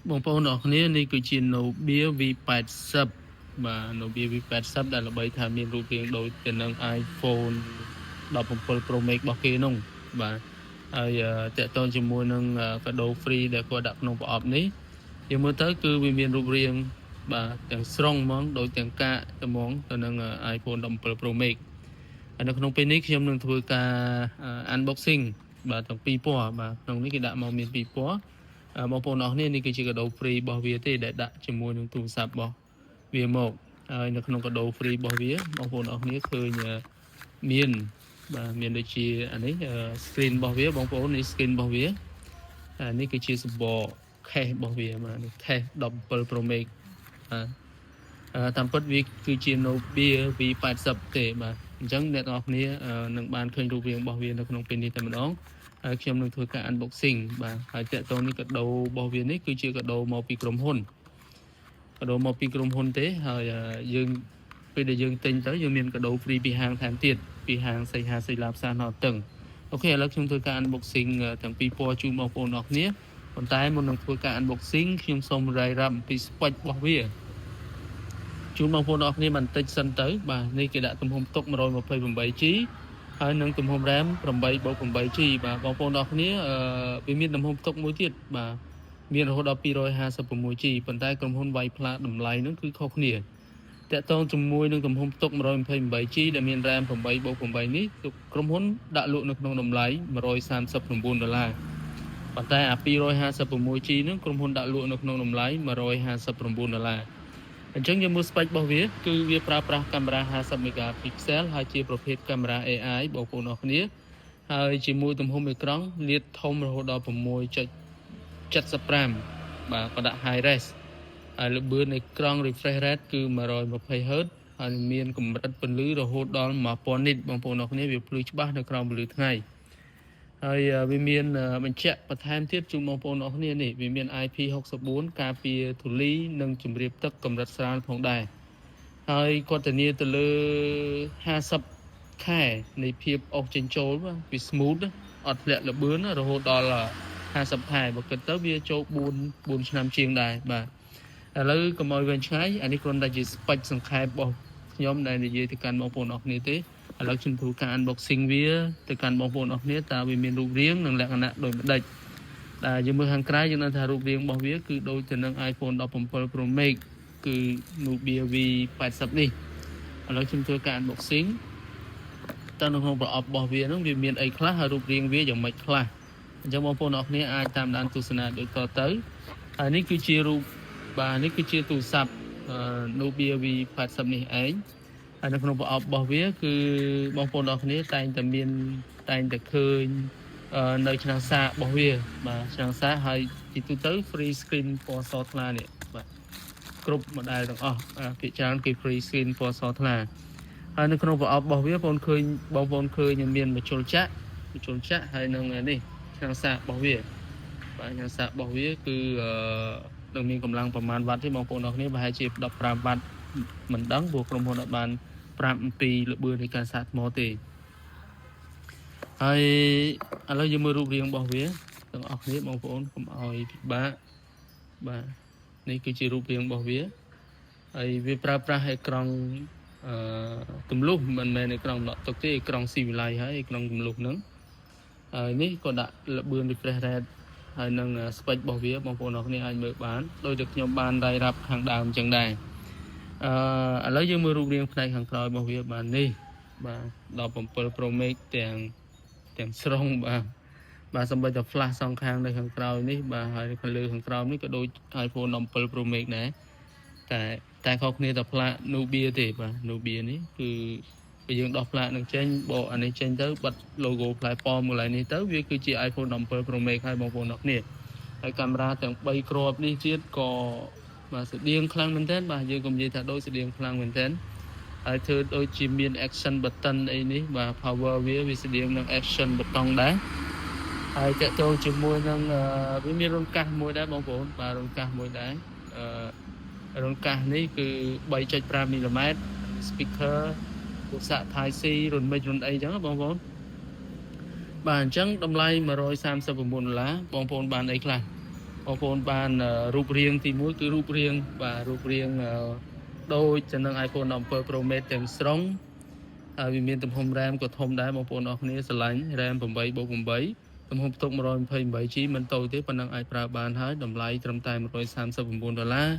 បងប្អូនអរគ្នានេះគឺជា Nubia V80 បាទ Nubia V80 ដែលល្បីថាមានរូបរាងដូចទៅនឹង iPhone 17 Pro Max របស់គេនោះបាទហើយតាក់ទងជាមួយនឹងកាដូ free ដែលគាត់ដាក់ក្នុងប្រអប់នេះយើងមើលទៅគឺវាមានរូបរាងបាទទាំងស្រុងហ្មងដូចទាំងកាកត្មងទៅនឹង iPhone 17 Pro Max ហើយនៅក្នុងពេលនេះខ្ញុំនឹងធ្វើការ unboxing បាទទាំងពីរពណ៌បាទក្នុងនេះគេដាក់មកមានពីរពណ៌បងប្អូនអរគ្នានេះគឺជាកាដូ free របស់វាទេដែលដាក់ជាមួយនឹងទូរស័ព្ទរបស់វាមកហើយនៅក្នុងកាដូ free របស់វាបងប្អូនអរគ្នាឃើញមានបាទមានដូចជាអានេះ screen របស់វាបងប្អូននេះ screen របស់វាអានេះគឺជាសំបក case របស់វាបាទនេះ case 17 Pro Max បាទតាមពិតវាគឺជា Nubia V80 ទេបាទអញ្ចឹងអ្នកទាំងអស់គ្នានឹងបានឃើញរូបរាងរបស់វានៅក្នុងពេលនេះតែម្ដងហើយខ្ញុំនឹងធ្វើការ unboxing បាទហើយតាក់ទងនេះកាដូរបស់វានេះគឺជាកាដូមកពីក្រុមហ៊ុនកាដូមកពីក្រុមហ៊ុនទេហើយយើងពេលដែលយើងទិញទៅយើងមានកាដូ free ពីហាងថែមទៀតពីហាងសីហាសីឡាផ្សារណតឹង OK ឥឡូវខ្ញុំធ្វើការ unboxing ទាំងពីរពណ៌ជូនបងប្អូនអរគ្នាប៉ុន្តែមុននឹងធ្វើការ unboxing ខ្ញុំសូមរាយរាប់អំពី spec របស់វាជូនបងប្អូនអរគ្នាបន្តិចសិនទៅបាទនេះគេដាក់ទំហំទុក 128G ហើយនឹងទំហំ RAM 8 + 8G បាទបងប្អូនអរគ្នាអឺវាមានទំហំផ្ទុកមួយទៀតបាទមានរហូតដល់ 256G ប៉ុន្តែក្រុមហ៊ុនវាយផ្លាកតម្លៃហ្នឹងគឺខុសគ្នាតាក់ទងជាមួយនឹងទំហំផ្ទុក 128G ដែលមាន RAM 8 + 8នេះក្រុមហ៊ុនដាក់លក់នៅក្នុងតម្លៃ139ដុល្លារប៉ុន្តែអា 256G ហ្នឹងក្រុមហ៊ុនដាក់លក់នៅក្នុងតម្លៃ159ដុល្លារអញ្ចឹងយើងមើល spec របស់វាគឺវាប្រើប្រាស់កាមេរ៉ា50 megapixel ហើយជាប្រភេទកាមេរ៉ា AI បងប្អូនអរគ្នាហើយជាមួយទំហំអេក្រង់លាតធំរហូតដល់6.75បាទក៏ដាក់ high res ហើយល្បឿននៃក្រង់ refresh rate គឺ 120 Hz ហើយមានកម្រិតពន្លឺរហូតដល់1000 nit បងប្អូនអរគ្នាវាភ្លឺច្បាស់នៅក្រោមពន្លឺថ្ងៃហើយវាមានបញ្ជាក់បន្ថែមទៀតជូនបងប្អូនអរគ្នានេះវាមាន IP64 ការពារធូលីនិងជម្រាបទឹកកម្រិតស្រាលផងដែរហើយគាត់ធានាទៅលើ50ខែនៃភាពអុសចេញចូលបាទវា smooth អត់ធ្លាក់លបឿនរហូតដល់50ខែបើគិតទៅវាចូល4ឆ្នាំជាងដែរបាទឥឡូវកុំឲ្យវែងឆ្ងាយអានេះគ្រាន់តែជា spec សង្ខេបរបស់ខ្ញុំដែលនិយាយទៅកាន់បងប្អូនអរគ្នាទេឥឡូវខ្ញុំធ្វើការ unboxing វាទៅកាន់បងប្អូនអរគ្នាតើវាមានរូបរាងនិងលក្ខណៈដូចម្ដេចដែលយើងមើលខាងក្រៅយើងដឹងថារូបរាងរបស់វាគឺដូចទៅនឹង iPhone 17 Pro Max គឺ Nubia V80 នេះឥឡូវខ្ញុំធ្វើការ unboxing តើនៅក្នុងប្រអប់របស់វាហ្នឹងវាមានអីខ្លះហើយរូបរាងវាយ៉ាងម៉េចខ្លះអញ្ចឹងបងប្អូនអរគ្នាអាចតាមដានទស្សនាដូចតទៅហើយនេះគឺជារូបបាទនេះគឺជាទូរស័ព្ទ Nubia V80 នេះឯងហើយនៅក្នុងប្រអប់របស់វាគឺបងប្អូនអរគ្នាតែងតែមានតែងតែឃើញនៅឆ្នាំងសាករបស់វាបាទឆ្នាំងសាកហើយជាទូទៅ free screen ពណ៌សថ្លានេះបាទគ្រប់ model ទាំងអស់ភាគច្រើនគេ free screen ពណ៌សថ្លាហើយនៅក្នុងប្រអប់របស់វាបងឃើញបងប្អូនឃើញមានម្ជុលចាក់ម្ជុលចាក់ហើយនឹងនេះឆ្នាំងសាករបស់វាបាទឆ្នាំងសាករបស់វាគឺអឺនឹងមានកម្លាំងប្រមាណវ៉ាត់ទេបងប្អូនអរគ្នាប្រហែលជា15វ៉ាត់មិនដឹងព្រោះក្រុមហ៊ុនអត់បានប្រាប់អំពីល្បឿននៃការសាកថ្មទេហើយឥឡូវយើងមើលរូបរាងរបស់វាទាំងអស់គ្នាបងប្អូនកុំឲ្យពិបាកបាទនេះគឺជារូបរាងរបស់វាហើយវាប្រើប្រាស់អេក្រង់អឺទម្លុះមិនមែនអេក្រង់ដកទុកទេអេក្រង់ស៊ីវិល័យហើយអេក្រង់ទម្លុះហ្នឹងហើយនេះក៏ដាក់ល្បឿន refresh rate ហើយនឹង spec របស់វាបងប្អូនអរគ្នាអាចមើលបានដោយតែខ្ញុំបានរាយរាប់ខាងដើមអញ្ចឹងដែរអឺឥឡូវយើងមើលរូបរាងផ្នែកខាងក្រោយរបស់វាបាននេះបាទ17 Pro Max ទាំងទាំងស្រុងបាទបាទសំបីតែ flash សងខាងនៅខាងក្រោយនេះបាទហើយខាងលើខាងក្រោមនេះក៏ដូច iPhone 17 Pro Max ដែរតែតែខុសគ្នាតែផ្លាក Nubia ទេបាទ Nubia នេះគឺពេលយើងដោះផ្លាកនឹងចេញបកអានេះចេញទៅបិទ logo ផ្លែប៉មកន្លែងនេះទៅវាគឺជា iPhone 17 Pro Max ហើយបងប្អូនអរគ្នាហើយកាមេរ៉ាទាំង3គ្រាប់នេះទៀតក៏បាទស្តៀងខ្លាំងមែនទែនបាទយើងកុំនិយាយថាដូចស្តៀងខ្លាំងមែនទែនហើយធ្វើដូចជាមាន action button អីនេះបាទ power វាវាស្តៀងនឹង action button ដែរហើយតាក់ទងជាមួយនឹងវាមានរន្ធកាសមួយដែរបងប្អូនបាទរន្ធកាសមួយដែរអឺរន្ធកាសនេះគឺ3.5មីលីម៉ែត្រ speaker ទូរស័ព្ទ Type C រន្ធមិចរន្ធអីចឹងបងប្អូនបាទអញ្ចឹងតម្លៃ139ដុល្លារបងប្អូនបានអីខ្លះ បងប្អូនបានរូបរាងទី1គឺរូបរាងបាទរូបរាងដូចទៅនឹង iPhone 17 Pro Max ទាំងស្រុងហើយវាមានទំហំ RAM ក៏ធំដែរបងប្អូនអរគ្នាស្រឡាញ់ RAM 8+8ទំហំផ្ទុក 128 GB មិនតូចទេប៉ុណ្ណឹងអាចប្រើបានហើយតម្លៃត្រឹមតែ139ដុល្លារ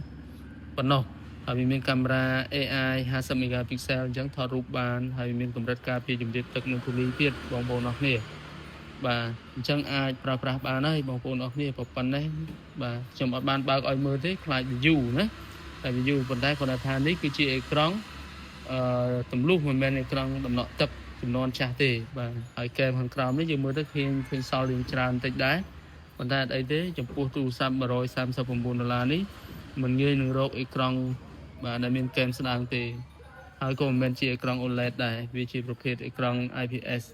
ប៉ុណ្ណោះហើយវាមានកាមេរ៉ា AI 50 megapixel អញ្ចឹងថតរូបបានហើយមានកម្រិតការពារជំរាបទឹកនិងធូលីទៀតបងប្អូនអរគ្នាបាទអញ្ចឹងអាចប្រើប្រាស់បានហើយបងប្អូនអរគ្នាប៉ុណ្ណេះបាទខ្ញុំអត់បានបើកឲ្យមើលទេខ្លាច view ណាតែ view ប៉ុន្តែគាត់ថានេះគឺជាអេក្រង់អឺទម្លុះមិនមែនអេក្រង់ដំណក់ទឹកចំនួនចាស់ទេបាទហើយកែមខាងក្រោមនេះយើងមើលទៅឃើញឃើញសល់រៀងច្រើនបន្តិចដែរប៉ុន្តែអត់អីទេចំពោះទូរស័ព្ទ139ដុល្លារនេះមិនងាយនឹងរកអេក្រង់បាទដែលមានកែមស្ដើងទេហើយក៏មិនមែនជាអេក្រង់ OLED ដែរវាជាប្រភេទអេក្រង់ IPS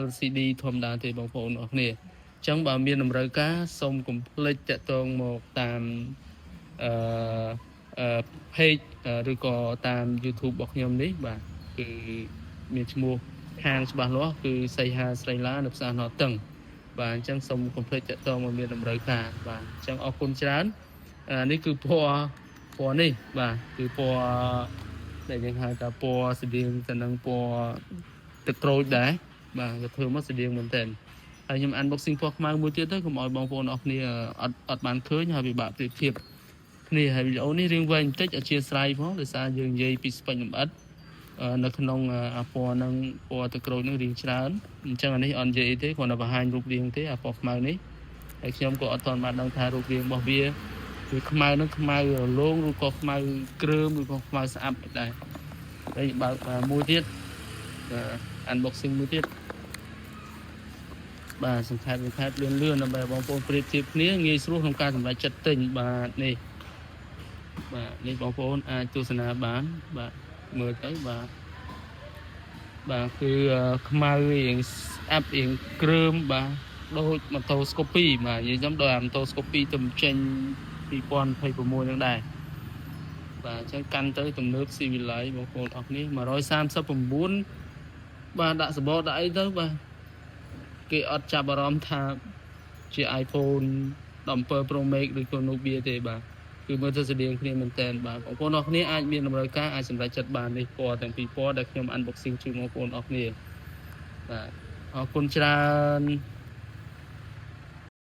LCD ធម្មតាទេបងប្អូនអរគ្នាអញ្ចឹងបើមានតម្រូវការសូមកុំភ្លេចតាក់ទងមកតាមអឺអឺ page ឬក៏តាម YouTube របស់ខ្ញុំនេះបាទគឺមានឈ្មោះហាងច្បាស់លាស់គឺសីហាស្រីឡានៅផ្សារណតឹងបាទអញ្ចឹងសូមកុំភ្លេចតាក់ទងមកមានតម្រូវការបាទអញ្ចឹងអរគុណច្រើនអានេះគឺពណ៌ពណ៌នេះបាទគឺពណ៌ដែលយើងហៅថាពណ៌ស្តៀងទៅនឹងពណ៌ទឹកក្រូចដែរបាទក៏ធ្វើមកស្តៀងមែនទែនហើយខ្ញុំ unboxing ពណ៌ខ្មៅមួយទៀតទៅកុំឲ្យបងប្អូនអរគ្នាអត់អត់បានឃើញហើយពិបាកប្រៀបធៀបគ្នាហើយវីដេអូនេះរៀងវែងបន្តិចអធ្យាស្រ័យផងដោយសារយើងនិយាយពី spec លម្អិតនៅក្នុងអាពណ៌ហ្នឹងពណ៌ទឹកក្រូចហ្នឹងរៀងច្រើនអញ្ចឹងអានេះអត់និយាយអីទេគ្រាន់តែបង្ហាញរូបរាងទេអាពណ៌ខ្មៅនេះហើយខ្ញុំក៏អត់ទាន់បានដឹងថារូបរាងរបស់វាគឺខ្មៅហ្នឹងខ្មៅរលោងឬក៏ខ្មៅគ្រើមឬក៏ខ្មៅស្អាប់ដែរហើយបើកមួយទៀត unboxing មួយទៀតបាទសង្ខេបសង្ខេបលឿនលឿនដើម្បីបងប្អូនប្រៀបធៀបគ្នាងាយស្រួលក្នុងការសម្រេចចិត្តទិញបាទនេះបាទនេះបងប្អូនអាចទស្សនាបានបាទមើលទៅបាទបាទគឺខ្មៅរៀងស្អាប់រៀងគ្រើមបាទដូចម៉ូតូ Scoopy បាទនិយាយចំដូចអាម៉ូតូ Scoopy ទៅចេញ2026នឹងដែរបាទអញ្ចឹងកាន់ទៅទំនើបស៊ីវិល័យបងប្អូនអរគ្នា139បាទដាក់សបកដាក់អីទៅបាទគេអត់ចាប់អារម្មណ៍ថាជា iPhone 17 Pro Max ឬក៏ Nubia ទេបាទគឺមើលទៅស្តៀងគ្នាមែនតើបាទបងប្អូនអរគ្នាអាចមានតម្រូវការអាចសម្រេចចិត្តបាននេះពណ៌ទាំងពីរពណ៌ដែលខ្ញុំ unboxing ជូនបងប្អូនអរគ្នាបាទអរគុណច្រើន។